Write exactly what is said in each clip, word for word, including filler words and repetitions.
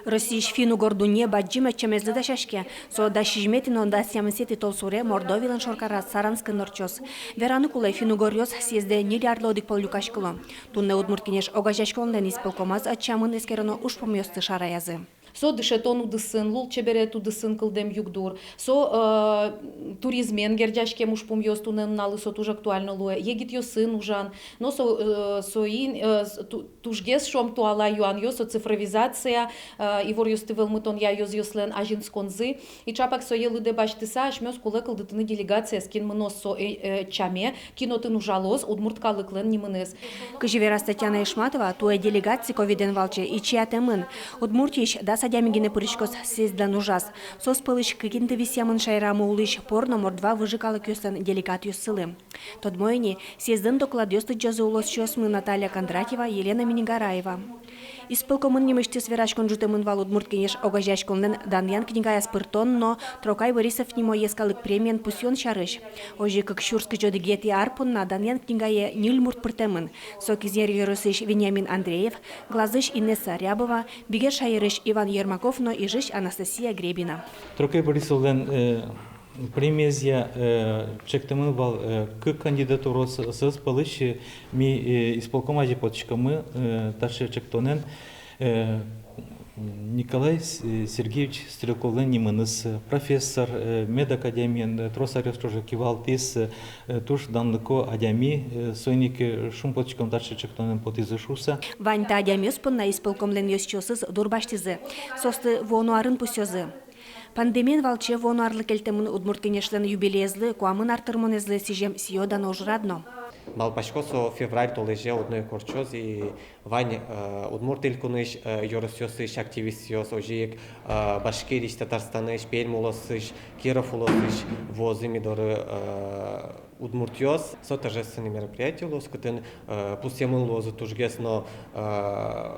Россиысь финн-угор дунне бадӟым ӧтчамезлы дасяське. Со дас сизьыметӥ но дас тямысэтӥ толсуре Мордовилэн шоркараз Саранскын ортчоз. Вераны кулэ, финн-угоръёс съездэ ньыль арлы одӥг пол люкаськыло. Туннэ Удмурт Кенеш огазеяськонлэн исполкомаз ӧтчамын эскероно ужпумъёсты шараязы. Со дышетон удысын, лулчеберет удысын кылдэм югдур, со, э, туризмен герӟаськем ужпумъёс, туннэ нуналлы со туж актуально луэ, егитъёсын ужан, но со, э, соин, э, с-, ту-, тужгес, шуом, туала юанъёс, со цифровизация, э, иворъёсты вӧлмытонъя ёзъёслэн азинсконзы. И чапак сое лыдэ басьтыса, асьмеос кулэ кылдытыны делегациез, кин мыноз со, э, э, ӧтчаме, кин отын ужалоз, удмурт калыклэн нимыныз. Кызьы вераз Татьяна Ишматова, туэ делегаци ковидэн валче ичиятэмын. Удмуртиысь дас адями гинэ пыриськоз съездлэн ужаз. Соос пӧлысь кык инты висъямын шаерамы улӥсь пор но мордва выжы калыкъёслэн делегатъёссылы. Тодмо ини, съездын докладъёс лыдӟозы улосчиосмы Наталья Кондратьева, Елена Миннигараева. Исполкомын нимысьтыз вераськон ӝутэмын вал Удмурт Кенеш огазеяськонлэн Данъян книгаяз пыртон но Трокай Борисов нимо йӧскалык премиен пусъён сярысь. Озьы кык сюрс кызь одӥгетӥ ар понна Данъян книгае ньыль мурт пыртэмын. Со Кизнер ёросысь Вениамин Андреев, Глазысь Инесса Рябова, Бигер шаерысь Иван Ермаков но Ижысь Анастасия Гребина. Трокай Борисовлэн, э, премиезъя, э, чектэмын вал, э, кык кандидатура, со-, соос пӧлысь, э, ми, э, исполком азе потӥськомы, э, таӵе чектонэн, э, Николай С-, э, Сергеевич Стрелковлэн нимыныз, э, профессор, э, медакадемиен, э, трос аръёс ӵоже кивалтӥз, э, туж данлыко адями, э, соин ик, э, шумпотӥськом, таӵе чектонэн потӥзы шуыса. Вань та адямиос понна исполкомлэн ёзчиосыз дурбасьтӥзы. Соосты вуоно арын пусъёзы. Пандемиен валче вуоно арлы кельтэмын Удмурт Кенешлэн юбилеезлы, куамын ар тырмонэзлы сӥзем сӥё-дано ужрад но. Малпасько, со февраль толэзе одно ик ортчоз, и вань, э, Удмурт Элькунысь, э, ёросъёсысь активистъёс, озьы ик, э, Башкириысь, Татарстанысь, Пермь улосысь, Киров улосысь вуозы ми доры, э, удмуртъёс. Со торжественный мероприятие луоз, кытын, э, пусъемын луозы тужгес но, э,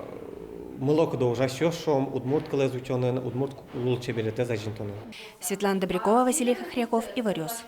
мылокыдо ужасьёс, шуом, удмурт кылэз утёнын, удмурт лулчеберетэз азинтонын. Светлана Добрякова, Василий Хохряков, Иворъёс.